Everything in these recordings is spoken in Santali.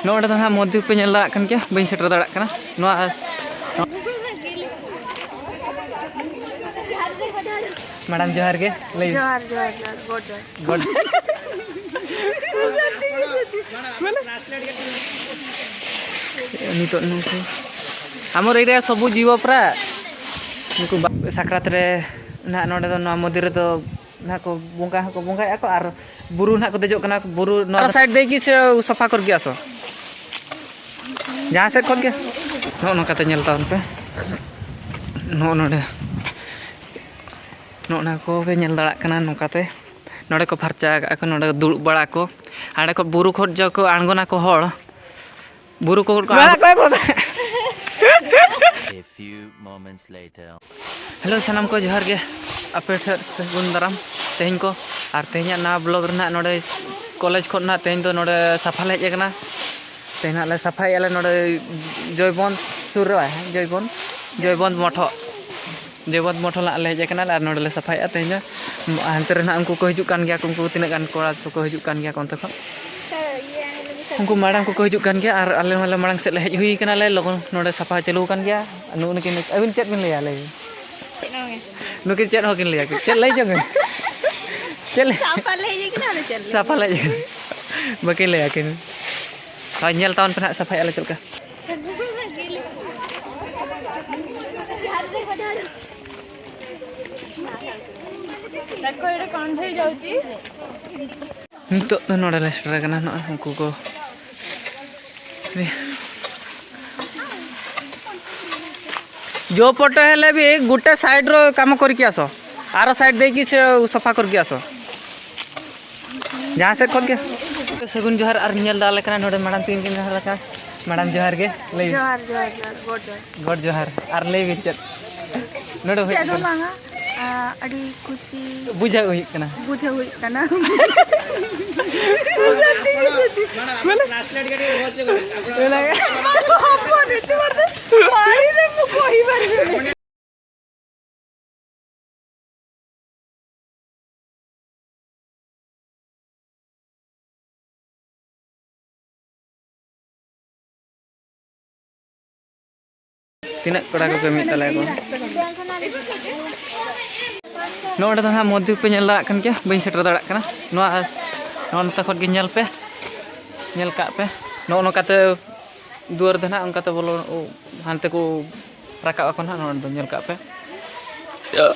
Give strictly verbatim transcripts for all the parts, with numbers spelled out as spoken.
ᱱᱚᱰᱮ ᱫᱚ ᱦᱟᱸᱜ ᱢᱚᱱᱫᱤᱨ ᱯᱮ ᱧᱮᱞ ᱫᱟᱲᱮᱭᱟᱜ ᱠᱟᱱ ᱜᱮᱭᱟ, ᱵᱟᱹᱧ ᱥᱮᱴᱮᱨ ᱫᱟᱲᱮᱭᱟᱜ ᱠᱟᱱᱟ᱾ ᱱᱚᱣᱟ ᱢᱮᱰᱟᱢ ᱡᱚᱦᱟᱨ ᱜᱮ, ᱞᱟᱹᱭ ᱵᱤᱱ᱾ ᱡᱚᱦᱟᱨ, ᱡᱚᱦᱟᱨ, ᱡᱚᱦᱟᱨ, ᱜᱚᱰ ᱡᱚᱦᱟᱨ᱾ ᱜᱚᱰ᱾ ᱱᱤᱛᱚᱜ ᱱᱩᱠᱩ ᱟᱢᱨ ᱮᱨᱤᱭᱟ ᱥᱚᱵᱩ ᱡᱤᱵᱚ ᱯᱨᱟ ᱱᱩᱠᱩ ᱵᱟ-, ᱥᱟᱠᱨᱟᱛ ᱨᱮ ᱱᱟᱦᱟᱜ ᱱᱚᱰᱮ ᱫᱚ ᱱᱚᱣᱟ ᱢᱚᱱᱫᱤᱨ ᱨᱮᱫᱚ ᱱᱟᱦᱟᱜ ᱠᱚ ᱵᱚᱸᱜᱟ ᱦᱚᱸᱠᱚ ᱵᱚᱸᱜᱟᱭᱮᱫᱼᱟ ᱠᱚ ᱟᱨ ᱵᱩᱨᱩ ᱱᱟᱦᱟᱜ ᱠᱚ ᱫᱮᱡᱚᱜ ᱠᱟᱱᱟ᱾ ᱵᱩᱨᱩ ᱱᱚᱣᱟ ᱥᱟᱭᱤᱰ ᱫᱮᱡ ᱜᱮ ᱥᱮ ᱥᱟᱯᱷᱟ ᱠᱚᱨ ᱜᱮᱭᱟ ᱥᱚ ᱡᱟᱦᱟᱸ ᱥᱮᱫ ᱠᱷᱚᱱ ᱜᱮ᱾ ᱱᱚᱜᱼᱚ ᱱᱚᱝᱠᱟᱛᱮ ᱧᱮᱞ ᱛᱟᱵᱚᱱ ᱯᱮ, ᱱᱚᱜᱼᱚ ᱱᱚᱰᱮ ᱱᱚᱜᱼᱚ ᱱᱚᱣᱟ ᱠᱚᱯᱮ ᱧᱮᱞ ᱫᱟᱲᱮᱭᱟᱜ ᱠᱟᱱᱟ᱾ ᱱᱚᱝᱠᱟᱛᱮ ᱱᱚᱰᱮ ᱠᱚ ᱯᱷᱟᱨᱪᱟ ᱟᱠᱟᱫᱼᱟ ᱠᱚ, ᱱᱚᱰᱮ ᱫᱩᱲᱩᱵ ᱵᱟᱲᱟ ᱠᱚ, ᱦᱟᱸᱰᱮ ᱠᱷᱚᱱ ᱵᱩᱨᱩ ᱠᱷᱚᱱ ᱡᱚ ᱠᱚ ᱟᱬᱜᱚᱱᱟᱠᱚ ᱦᱚᱲ, ᱵᱩᱨᱩ ᱠᱚ ᱠᱚ ᱟᱬᱜᱚ- A few moments later. Hello ᱥᱟᱱᱟᱢ ᱠᱚ ᱡᱚᱦᱟᱨ ᱜᱮ, ᱟᱯᱮ ᱴᱷᱮᱱ ᱥᱟᱹᱜᱩᱱ ᱫᱟᱨᱟᱢ ᱛᱮᱦᱮᱧ ᱠᱚ᱾ ᱟᱨ ᱛᱮᱦᱮᱧᱟᱜ ᱱᱟᱣᱟ ᱵᱞᱚᱜ ᱨᱮᱱᱟᱜ ᱱᱚᱰᱮ ᱠᱚᱞᱮᱡᱽ ᱠᱷᱚᱱ ᱱᱟᱜ ᱛᱮᱦᱮᱧ ᱫᱚ ᱱᱚᱰᱮ ᱥᱟᱯᱷᱟ ᱞᱮ ᱦᱮᱡ ᱟᱠᱟᱱᱟ᱾ ᱛᱮᱦᱮᱧ ᱱᱟᱜ ᱞᱮ ᱥᱟᱯᱷᱟᱭᱮᱫᱼᱟ ᱞᱮ ᱱᱚᱰᱮ ᱡᱚᱭᱵᱚᱱᱫᱷ ᱥᱩᱨ ᱨᱮ, ᱡᱚᱭᱵᱚᱱᱫᱷ, ᱡᱚᱭᱵᱚᱱᱫᱷ ᱢᱚᱴᱷᱚ᱾ ᱡᱚᱭᱵᱚᱱᱛ ᱢᱚᱴᱷᱚ ᱞᱟᱜ ᱞᱮ ᱦᱮᱡ ᱟᱠᱟᱱᱟ ᱟᱨ ᱱᱚᱰᱮ ᱞᱮ ᱥᱟᱯᱷᱟᱭᱮᱫᱼᱟ ᱛᱮᱦᱮᱧ ᱫᱚ᱾ ᱦᱟᱱᱛᱮ ᱨᱮ ᱱᱟᱦᱟᱜ ᱩᱱᱠᱩ ᱠᱚ ᱦᱤᱡᱩᱜ ᱠᱟᱱ ᱜᱮᱭᱟ ᱠᱚ, ᱩᱱᱠᱩ ᱛᱤᱱᱟᱹᱜ ᱜᱟᱱ ᱠᱚᱲᱟ ᱠᱚ ᱦᱤᱡᱩᱜ ᱠᱟᱱ ᱜᱮᱭᱟ ᱠᱚ ᱚᱱᱛᱮ ᱠᱷᱚᱱ᱾ ᱩᱱᱠᱩ ᱢᱟᱲᱟᱝ ᱠᱚᱠᱚ ᱦᱤᱡᱩᱜ ᱠᱟᱱ ᱜᱮᱭᱟ ᱟᱨ ᱟᱞᱮ ᱢᱟᱞᱮ ᱢᱟᱲᱟᱝ ᱥᱮᱫ ᱞᱮ ᱦᱮᱡ ᱦᱩᱭ ᱠᱟᱱᱟᱞᱮ ᱞᱚᱜᱚᱱ᱾ ᱱᱚᱰᱮ ᱥᱟᱯᱷᱟ ᱪᱟᱹᱞᱩ ᱟᱠᱟᱱ ᱜᱮᱭᱟ᱾ ᱱᱩᱜᱼᱩ ᱱᱩᱠᱤᱱ, ᱟᱹᱵᱤᱱ ᱪᱮᱫ ᱵᱤᱱ ᱞᱟᱹᱭᱟ ᱞᱟᱹᱭ ᱵᱤᱱ? ᱪᱮᱫ ᱦᱚᱸ ᱵᱟᱝ᱾ ᱱᱩᱠᱤᱱ ᱪᱮᱫ ᱦᱚᱸ ᱠᱤᱱ ᱞᱟᱹᱭᱟ ᱠᱤᱱ᱾ ᱪᱮᱫ ᱞᱟᱹᱭ ᱪᱚᱝ ᱠᱤᱱ? ᱪᱮᱫ ᱞᱟᱹᱭ? ᱥᱟᱯᱷᱟ ᱞᱮ ᱦᱮᱡ ᱟᱠᱟᱱᱟ, ᱟᱫᱚ ᱪᱮᱫ ᱞᱟᱹᱭ? ᱥᱟᱯᱷᱟ ᱞᱮ ᱦᱮᱡ ᱟᱠᱟᱱᱟ᱾ ᱵᱟᱹᱠᱤᱱ ᱞᱟᱹᱭᱟ ᱠᱤᱱ᱾ ᱦᱳᱭ, ᱧᱮᱞ ᱛᱟᱵᱚᱱ ᱯᱮ ᱱᱟᱦᱟᱜ ᱥᱟᱯᱷᱟᱭᱮᱫᱼᱟ ᱞᱮ ᱪᱮᱫ ᱞᱮᱠᱟ᱾ ᱱᱤᱛᱚᱜ ᱫᱚ ᱱᱚᱰᱮ ᱞᱮ ᱥᱮᱴᱮᱨ ᱟᱠᱟᱱᱟ, ᱱᱚᱜᱼᱚᱭ ᱩᱱᱠᱩ ᱠᱚ᱾ जो फोटो है ले भी गुट्टे साइड रो काम कर किया सो, आरो साइड दे की से सफा कर किया सो। ᱡᱟᱦᱟᱸ ᱥᱮᱫ ᱠᱷᱚᱱ ᱜᱮ ᱥᱟᱹᱜᱩᱱ ᱡᱚᱦᱟᱨ᱾ ᱟᱨ ᱧᱮᱞ ᱫᱟ ᱟᱞᱮ ᱠᱟᱱᱟ ᱱᱚᱰᱮ ᱢᱟᱲᱟᱝ ᱛᱤᱱ ᱠᱤᱱ ᱡᱟᱦᱟᱸ ᱞᱮᱠᱟ᱾ ᱢᱮᱰᱟᱢ ᱡᱚᱦᱟᱨ ᱜᱮ, ᱞᱟᱹᱭ ᱵᱤᱱ᱾ ᱡᱚᱦᱟᱨ, ᱡᱚᱦᱟᱨ, ᱡᱚᱦᱟᱨ, ᱜᱚᱰ ᱡᱚᱦᱟᱨ᱾ ᱜᱚᱰ ᱡᱚᱦᱟᱨ᱾ ᱟᱨ ᱞᱟᱹᱭ ᱵᱤᱱ ᱪᱮᱫ ᱱᱚᱰᱮ ᱦᱩᱭᱩᱜ ᱪᱮᱫ ᱦᱚᱸ ᱠᱟᱱᱟ? ᱵᱟᱝᱟ᱾ ᱟ, ᱟᱹᱰᱤ ᱠᱩᱥᱤ ᱵᱩᱡᱷᱟᱹᱣ ᱦᱩᱭᱩᱜ ᱠᱟᱱᱟ᱾ ᱵᱩᱡᱷᱟᱹᱣ ᱦᱩᱭᱩᱜ ᱠᱟᱱᱟ᱾ ᱢᱟᱱᱮ ᱦᱚᱯᱚᱱ ᱤᱧ ᱫᱚ ᱵᱟᱹᱧ ᱵᱟᱲᱟᱭᱟ᱾ ᱛᱤᱱᱟᱹᱜ ᱠᱚᱲᱟ ᱠᱚ ᱠᱟᱹᱢᱤᱭᱮᱫ ᱛᱟᱞᱮᱭᱟ ᱠᱚ᱾ ᱱᱚᱜᱼᱚ ᱱᱚᱰᱮ ᱫᱚ ᱦᱟᱸᱜ ᱢᱚᱱᱫᱤᱨ ᱯᱮ ᱧᱮᱞ ᱫᱟᱲᱮᱭᱟᱜ ᱠᱟᱱ ᱜᱮᱭᱟ, ᱵᱟᱹᱧ ᱥᱮᱴᱮᱨ ᱫᱟᱲᱮᱭᱟᱜ ᱠᱟᱱᱟ᱾ ᱱᱚᱣᱟ, ᱱᱚᱜᱼᱚ ᱱᱚᱛᱮ ᱠᱷᱚᱱ ᱜᱮ ᱧᱮᱞ ᱯᱮ, ᱧᱮᱞ ᱠᱟᱜ ᱯᱮ᱾ ᱱᱚᱜᱼᱚ ᱱᱚᱝᱠᱟᱛᱮ ᱫᱩᱣᱟᱹᱨ ᱫᱚ ᱱᱟᱦᱟᱜ ᱚᱱᱠᱟᱛᱮ ᱵᱚᱞᱚ, ᱦᱟᱱᱛᱮ ᱠᱚ ᱨᱟᱠᱟᱵ ᱟᱠᱚ ᱱᱟᱦᱟᱜ, ᱱᱚᱜᱼᱚ ᱱᱚᱰᱮ ᱫᱚ ᱧᱮᱞ ᱠᱟᱜ ᱯᱮ᱾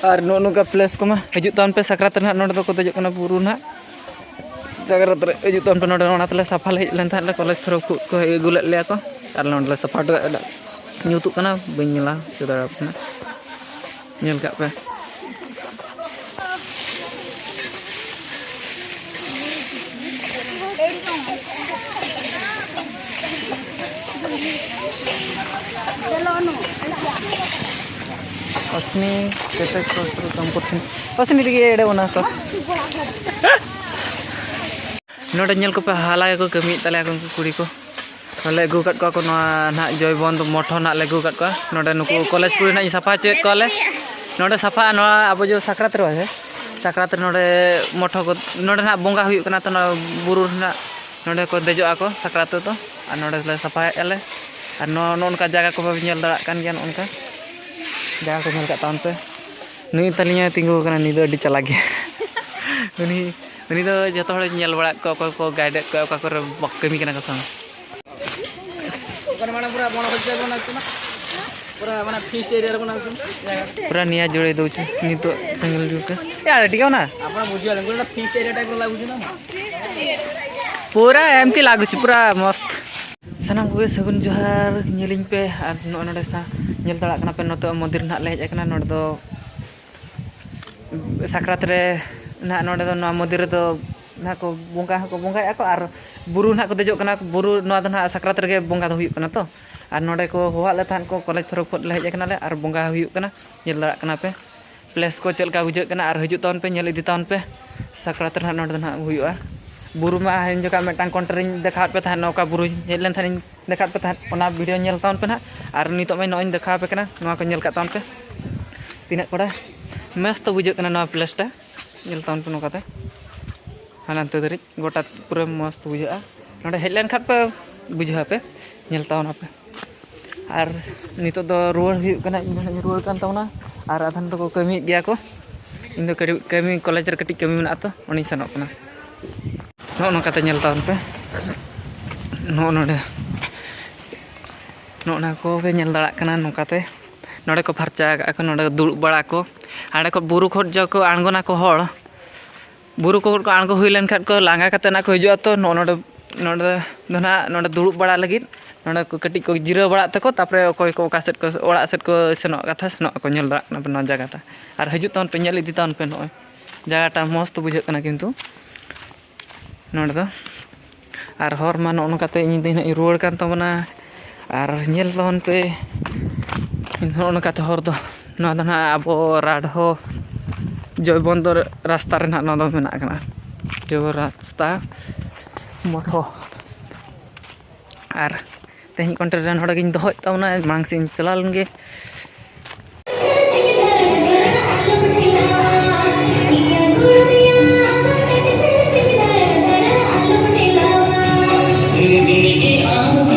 ᱟᱨ ᱱᱚᱜᱼᱚ ᱱᱚᱝᱠᱟ ᱯᱞᱮᱥ ᱠᱚᱢᱟ, ᱦᱤᱡᱩᱜ ᱛᱟᱵᱚᱱ ᱯᱮ ᱥᱟᱠᱨᱟᱛ ᱨᱮ ᱱᱟᱦᱟᱜ, ᱱᱚᱰᱮ ᱫᱚᱠᱚ ᱫᱮᱡᱚᱜ ᱠᱟᱱᱟ ᱵᱩᱨᱩ ᱱᱟᱦᱟᱜ᱾ ᱥᱟᱠᱨᱟᱛ ᱨᱮ ᱦᱤᱡᱩᱜ ᱛᱟᱵᱚᱱ ᱯᱮ ᱱᱚᱰᱮ, ᱚᱱᱟ ᱛᱮᱞᱮ ᱥᱟᱯᱷᱟ ᱞᱮ ᱦᱮᱡ ᱞᱮᱱ ᱛᱟᱦᱮᱸᱫ, ᱞᱮ ᱠᱚᱞᱮᱡᱽ ᱛᱚᱨᱚᱯ ᱠᱷᱚᱱ ᱠᱚ ᱟᱹᱜᱩ ᱞᱮᱫ ᱞᱮᱭᱟ ᱠᱚ᱾ ᱟᱨ ᱱᱚᱰᱮ ᱞᱮ ᱥᱟᱯᱷᱟ ᱦᱚᱴᱚ ᱠᱟᱜᱼᱟ, ᱧᱩᱛᱩᱜ ᱠᱟᱱᱟ, ᱵᱟᱹᱧ ᱧᱮᱞᱟ, ᱪᱮᱫ ᱫᱟᱲᱮᱭᱟᱜ ᱠᱟᱱᱟ᱾ ᱧᱮᱞ ᱠᱟᱜ ᱯᱮ᱾ ᱚᱥᱱᱤ ᱠᱮᱴᱮᱡ ᱠᱚ ᱠᱟᱢ ᱠᱚᱴᱷᱤᱱ᱾ ᱚᱥᱱᱤ ᱛᱮᱜᱮ ᱮᱲᱮ ᱚᱱᱟ ᱠᱚ᱾ ᱱᱚᱰᱮ ᱧᱮᱞ ᱠᱚᱯᱮ, ᱦᱟᱞᱟ ᱜᱮᱠᱚ ᱠᱟᱹᱢᱤᱭᱮᱫ ᱛᱟᱞᱮᱭᱟ ᱠᱚ ᱩᱱᱠᱩ ᱠᱩᱲᱤ ᱠᱚ᱾ ᱟᱞᱮ ᱟᱹᱜᱩ ᱟᱠᱟᱫ ᱠᱚᱣᱟ ᱠᱚ ᱱᱚᱣᱟ ᱱᱟᱦᱟᱜ ᱡᱚᱭᱵᱚᱱᱫ ᱢᱚᱴᱷᱚ ᱱᱟᱦᱟᱜ ᱞᱮ ᱟᱹᱜᱩ ᱟᱠᱟᱫ ᱠᱚᱣᱟ᱾ ᱱᱚᱰᱮ ᱱᱩᱠᱩ ᱠᱚᱞᱮᱡᱽ ᱠᱩᱲᱤ ᱱᱟᱦᱟᱜ ᱤᱧ ᱥᱟᱯᱷᱟ ᱦᱚᱪᱚᱭᱮᱫ ᱠᱚᱣᱟᱞᱮ᱾ ᱱᱚᱰᱮ ᱥᱟᱯᱷᱟ, ᱱᱚᱣᱟ ᱟᱵᱚ ᱡᱮ ᱥᱟᱠᱨᱟᱛ ᱨᱮ ᱵᱟᱝ ᱥᱮ? ᱥᱟᱠᱨᱟᱛ ᱨᱮ ᱱᱚᱰᱮ ᱢᱚᱴᱷᱚ ᱠᱚ, ᱱᱚᱰᱮ ᱱᱟᱦᱟᱜ ᱵᱚᱸᱜᱟ ᱦᱩᱭᱩᱜ ᱠᱟᱱᱟ, ᱛᱚ ᱱᱚᱣᱟ ᱵᱩᱨᱩ ᱨᱮᱱᱟᱜ ᱱᱚᱰᱮ ᱠᱚ ᱫᱮᱡᱚᱜᱼᱟ ᱠᱚ ᱥᱟᱠᱨᱟᱛ ᱨᱮᱫᱚ᱾ ᱟᱨ ᱱᱚᱰᱮ ᱞᱮ ᱥᱟᱯᱷᱟᱭᱮᱫᱼᱟ ᱞᱮ᱾ ᱟᱨ ᱱᱚᱣᱟ, ᱱᱚᱜᱼᱚ ᱱᱚᱝᱠᱟ ᱡᱟᱭᱜᱟ ᱠᱚ ᱵᱟᱯᱮ ᱧᱮᱞ ᱫᱟᱲᱮᱭᱟᱜ ᱠᱟᱱ ᱜᱮᱭᱟ, ᱱᱚᱜᱼᱚ ᱱᱚᱝᱠᱟ ᱡᱟᱭᱜᱟ ᱠᱚ ᱧᱮᱞ ᱠᱟᱜ ᱛᱟᱵᱚᱱ ᱯᱮ᱾ ᱱᱩᱭ ᱛᱟᱹᱞᱤᱧ ᱮ ᱛᱤᱸᱜᱩ ᱟᱠᱟᱱᱟ, ᱱᱩᱭ ᱫᱚ ᱟᱹᱰᱤ ᱪᱟᱞᱟᱠ ᱜᱮᱭᱟ᱾ ᱩᱱᱤ, ᱩᱱᱤ ᱫᱚ ᱡᱚᱛᱚ ᱦᱚᱲᱮ ᱧᱮᱞ ᱵᱟᱲᱟ ᱠᱚᱣᱟ, ᱚᱠᱚᱭ ᱠᱚ ᱜᱟᱭᱤᱰᱮᱫ ᱠᱚᱣᱟ, ᱚᱠᱟ ᱠᱚᱨᱮ ᱵᱟᱠᱚ ᱠᱟᱹᱢᱤ ᱠᱟᱱᱟ ᱠᱚ ᱥᱮ ᱵᱟᱝ᱾ ᱚᱠᱟᱨᱮ ᱢᱟᱲᱟᱝ ᱯᱩᱨᱟ ᱵᱚᱲ ᱦᱚᱪᱚ ᱵᱚᱱᱟ ᱠᱟᱱᱟ᱾ ᱯᱩᱨᱟ ᱢᱟᱱᱮ ᱯᱷᱤᱥᱴ ᱮᱨᱤᱭᱟ ᱨᱮ ᱵᱚᱱᱟ ᱠᱟᱱᱟ᱾ ᱯᱩᱨᱟ ᱱᱤᱭᱟ ᱡᱩᱲᱟᱹᱭ ᱫᱚ ᱩᱪᱩ ᱱᱤᱛᱚᱜ ᱥᱮᱸᱜᱮᱞ ᱡᱩᱞ ᱠᱟ᱾ ᱭᱟᱨ, ᱴᱷᱤᱠ ᱜᱮᱭᱟ ᱚᱱᱟ᱾ ᱟᱯᱱᱟ ᱵᱩᱡᱷᱟᱹᱣ ᱞᱮᱱ ᱠᱚ ᱯᱷᱤᱥᱴ ᱮᱨᱤᱭᱟ ᱴᱟᱭᱤᱯ ᱨᱮ ᱞᱟᱜᱩ ᱡᱮᱱᱟ᱾ ᱯᱩᱨᱟ ᱮᱢᱛᱤ ᱞᱟᱜᱩ ᱪᱤ, ᱯᱩᱨᱟ ᱢᱚᱥᱛ᱾ ᱥᱟᱱᱟᱢ ᱠᱚᱜᱮ ᱥᱟᱹᱜᱩᱱ ᱡᱚᱦᱟᱨ, ᱧᱮᱞᱤᱧ ᱯᱮ᱾ ᱟᱨ ᱱᱚᱜᱼᱚᱭ ᱱᱚᱰᱮ ᱥᱟ-, ᱧᱮᱞ ᱫᱟᱲᱮᱭᱟᱜ ᱠᱟᱱᱟ ᱯᱮ, ᱱᱤᱛᱚᱜ ᱢᱚᱱᱫᱤᱨ ᱱᱟᱦᱟᱜ ᱞᱮ ᱦᱮᱡ ᱟᱠᱟᱱᱟ᱾ ᱱᱚᱰᱮ ᱫᱚ ᱥᱟᱠᱨᱟᱛ ᱨᱮ ᱱᱟᱦᱟᱜ, ᱱᱚᱰᱮ ᱫᱚ ᱱᱚᱣᱟ ᱢᱚᱱᱫᱤᱨ ᱨᱮᱫᱚ ᱱᱟᱦᱟᱜ ᱠᱚ ᱵᱚᱸᱜᱟ ᱦᱚᱸᱠᱚ ᱵᱚᱸᱜᱟᱭᱮᱫᱼᱟ ᱠᱚ, ᱟᱨ ᱵᱩᱨᱩ ᱱᱟᱦᱟᱜ ᱠᱚ ᱫᱮᱡᱚᱜ ᱠᱟᱱᱟ᱾ ᱵᱩᱨᱩ, ᱱᱚᱣᱟ ᱫᱚ ᱱᱟᱦᱟᱜ ᱥᱟᱠᱨᱟᱛ ᱨᱮᱜᱮ ᱵᱚᱸᱜᱟ ᱫᱚ ᱦᱩᱭᱩᱜ ᱠᱟᱱᱟ ᱛᱚ᱾ ᱟᱨ ᱱᱚᱰᱮ ᱠᱚ ᱦᱚᱦᱚᱣᱟᱫ ᱞᱮ ᱛᱟᱦᱮᱸᱫ ᱠᱚ, ᱠᱚᱞᱮᱡᱽ ᱛᱚᱨᱚᱯ ᱠᱷᱚᱱ ᱞᱮ ᱦᱮᱡ ᱟᱠᱟᱱᱟᱞᱮ ᱟᱨ ᱵᱚᱸᱜᱟ ᱦᱩᱭᱩᱜ ᱠᱟᱱᱟ᱾ ᱧᱮᱞ ᱫᱟᱲᱮᱭᱟᱜ ᱠᱟᱱᱟ ᱯᱮ ᱯᱞᱮᱥ ᱠᱚ ᱪᱮᱫ ᱞᱮᱠᱟ ᱵᱩᱡᱷᱟᱹᱜ ᱠᱟᱱᱟ, ᱟᱨ ᱦᱤᱡᱩᱜ ᱛᱟᱵᱚᱱ ᱯᱮ, ᱧᱮᱞ ᱤᱫᱤ ᱛᱟᱵᱚᱱ ᱯᱮ᱾ ᱥᱟᱠᱨᱟᱛ ᱨᱮ ᱱᱟᱦᱟᱜ ᱱᱚᱰᱮ ᱫᱚ ᱱᱟᱦᱟᱜ ᱦᱩᱭᱩᱜᱼᱟ᱾ ᱵᱩᱨᱩ ᱢᱟ ᱦᱮᱸ ᱡᱚᱠᱷᱟ ᱢᱤᱫᱴᱟᱝ ᱠᱚᱱᱴᱮ ᱨᱤᱧ ᱫᱮᱠᱷᱟᱣᱟᱫ ᱯᱮ ᱛᱟᱦᱮᱸᱫ, ᱱᱚᱝᱠᱟ ᱵᱩᱨᱩᱧ ᱦᱮᱡ ᱞᱮᱱ ᱛᱟᱦᱮᱸᱫ, ᱤᱧ ᱫᱮᱠᱷᱟᱣᱟᱫ ᱯᱮ ᱛᱟᱦᱮᱸᱫ, ᱚᱱᱟ ᱵᱷᱤᱰᱤᱭᱳ ᱧᱮᱞ ᱛᱟᱵᱚᱱ ᱯᱮ ᱱᱟᱦᱟᱜ᱾ ᱟᱨ ᱱᱤᱛᱚᱜ ᱢᱟ ᱱᱚᱜᱼᱚᱭ ᱤᱧ ᱫᱮᱠᱷᱟᱣ ᱟᱯᱮ ᱠᱟᱱᱟ, ᱱᱚᱣᱟ ᱠᱚ ᱧᱮᱞ ᱠᱟᱜ ᱛᱟᱵᱚᱱ ᱯᱮ᱾ ᱛᱤᱱᱟᱹᱜ ᱠᱚᱲᱟ ᱢᱚᱡᱽ ᱛᱚ ᱵᱩᱡᱷᱟᱹᱜ ᱠᱟᱱᱟ ᱱᱚᱣᱟ ᱯᱞᱮᱥᱴᱟ, ᱧᱮᱞ ᱛᱟᱵᱚᱱ ᱯᱮ ᱱᱚᱝᱠᱟᱛᱮ ᱦᱟᱱᱟ ᱱᱟᱱᱛᱮ ᱫᱷᱟᱹᱨᱤᱡ ᱜᱚᱴᱟ ᱯᱩᱨᱟᱹ ᱢᱚᱡᱽ ᱛᱚ ᱵᱩᱡᱷᱟᱹᱜᱼᱟ᱾ ᱱᱚᱰᱮ ᱦᱮᱡ ᱞᱮᱱᱠᱷᱟᱱ ᱯᱮ ᱵᱩᱡᱷᱟᱹᱣ ᱟᱯᱮ, ᱧᱮᱞ ᱛᱟᱵᱚᱱ ᱟᱯᱮ᱾ ᱟᱨ ᱱᱤᱛᱚᱜ ᱫᱚ ᱨᱩᱣᱟᱹᱲ ᱦᱩᱭᱩᱜ ᱠᱟᱱᱟ᱾ ᱤᱧ ᱫᱚ ᱦᱟᱸᱜ ᱤᱧ ᱨᱩᱣᱟᱹᱲ ᱠᱟᱱ ᱛᱟᱵᱚᱱᱟ᱾ ᱟᱨ ᱟᱫᱷᱮᱱ ᱫᱚᱠᱚ ᱠᱟᱹᱢᱤᱭᱮᱫ ᱜᱮᱭᱟ ᱠᱚ᱾ ᱤᱧ ᱫᱚ ᱠᱟᱹᱴᱤᱡ ᱠᱟᱹᱢᱤ, ᱠᱚᱞᱮᱡᱽ ᱨᱮ ᱠᱟᱹᱴᱤᱡ ᱠᱟᱹᱢᱤ ᱢᱮᱱᱟᱜᱼᱟ, ᱛᱚ ᱚᱸᱰᱮᱧ ᱥᱮᱱᱚᱜ ᱠᱟᱱᱟ᱾ ᱱᱚᱜᱼᱚ ᱱᱚᱝᱠᱟᱛᱮ ᱧᱮᱞ ᱛᱟᱵᱚᱱ ᱯᱮ᱾ ᱱᱚᱜᱼᱚ ᱱᱚᱰᱮ, ᱱᱚᱜᱼᱚ ᱱᱚᱣᱟ ᱠᱚᱯᱮ ᱧᱮᱞ ᱫᱟᱲᱮᱭᱟᱜ ᱠᱟᱱᱟ᱾ ᱱᱚᱝᱠᱟᱛᱮ ᱱᱚᱰᱮ ᱠᱚ ᱯᱷᱟᱨᱪᱟ ᱟᱠᱟᱫᱼᱟ ᱠᱚ, ᱱᱚᱰᱮ ᱫᱩᱲᱩᱵ ᱵᱟᱲᱟ ᱠᱚ᱾ ᱦᱟᱸᱰᱮ ᱠᱷᱚᱱ ᱵᱩᱨᱩ ᱠᱷᱚᱱ ᱡᱚᱠᱷᱚᱱ ᱠᱚ ᱟᱬᱜᱚᱱᱟᱠᱚ ᱦᱚᱲ, ᱵᱩᱨᱩ ᱠᱚ ᱠᱚ ᱟᱬᱜᱚ ᱦᱩᱭ ᱞᱮᱱᱠᱷᱟᱱ ᱠᱚ ᱞᱟᱸᱜᱟ ᱠᱟᱛᱮ ᱱᱟᱜ ᱠᱚ ᱦᱤᱡᱩᱜᱼᱟ, ᱛᱚ ᱱᱚᱜᱼᱚ ᱱᱚᱰᱮ, ᱱᱚᱰᱮ ᱫᱚ ᱱᱟᱜ ᱱᱚᱰᱮ ᱫᱩᱲᱩᱵ ᱵᱟᱲᱟ ᱞᱟᱹᱜᱤᱫ ᱱᱚᱰᱮ ᱠᱚ ᱠᱟᱹᱴᱤᱡ ᱠᱚ ᱡᱤᱨᱟᱹᱣ ᱵᱟᱲᱟᱜ ᱛᱮᱠᱚ, ᱛᱟᱨᱯᱚᱨᱮ ᱚᱠᱚᱭ ᱠᱚ ᱚᱠᱟ ᱥᱮᱫ ᱠᱚ, ᱚᱲᱟᱜ ᱥᱮᱫ ᱠᱚ ᱥᱮᱱᱚᱜ ᱠᱟᱛᱷᱟ, ᱥᱮᱱᱚᱜ ᱟᱠᱚ᱾ ᱧᱮᱞ ᱫᱟᱲᱮᱭᱟᱜ ᱠᱟᱱᱟ ᱯᱮ ᱱᱚᱣᱟ ᱡᱟᱭᱜᱟᱴᱟ, ᱟᱨ ᱦᱤᱡᱩᱜ ᱛᱟᱵᱚᱱ ᱯᱮ, ᱧᱮᱞ ᱤᱫᱤ ᱛᱟᱵᱚᱱ ᱯᱮ᱾ ᱱᱚᱜᱼᱚᱭ ᱡᱟᱭᱜᱟᱴᱟ ᱢᱚᱡᱽ ᱛᱮ ᱵᱩᱡᱷᱟᱹᱜ ᱠᱟᱱᱟ ᱠᱤᱱᱛᱩ ᱱᱚᱰᱮ ᱫᱚ᱾ ᱟᱨ ᱦᱚᱨ ᱢᱟ ᱱᱚᱜᱼᱚ ᱱᱚᱝᱠᱟᱛᱮ ᱤᱧ ᱫᱚ ᱱᱟᱜ ᱤᱧ ᱨᱩᱣᱟᱹᱲ ᱠᱟᱱ ᱛᱟᱵᱚᱱᱟ᱾ ᱟᱨ ᱧᱮᱞ ᱛᱟᱵᱚᱱ ᱯᱮ ᱱᱚᱜᱼᱚ ᱱᱚᱝᱠᱟᱛᱮ ᱦᱚᱨ ᱫᱚ᱾ ᱱᱚᱣᱟ ᱫᱚ ᱱᱟᱜ ᱟᱵᱚ ᱨᱟᱰᱦᱚ ᱡᱚᱭᱵᱚᱱᱫᱚᱨ ᱨᱟᱥᱛᱟ ᱨᱮ ᱱᱟᱜ ᱱᱚᱣᱟ ᱫᱚ ᱢᱮᱱᱟᱜ ᱠᱟᱱᱟ, ᱡᱚᱭᱵᱚᱱᱫᱚᱨ ᱨᱟᱥᱛᱟ ᱢᱚᱴᱷᱚ᱾ ᱟᱨ ᱛᱮᱦᱮᱧ ᱠᱚᱱᱴᱮᱱᱴ ᱨᱮ ᱱᱚᱰᱮ ᱜᱤᱧ ᱫᱚᱦᱚᱭᱮᱫ ᱛᱟᱵᱚᱱᱟ, ᱢᱟᱲᱟᱝ ᱥᱮᱫ ᱤᱧ ᱪᱟᱞᱟᱣ ᱞᱮᱱ ᱜᱮ᱾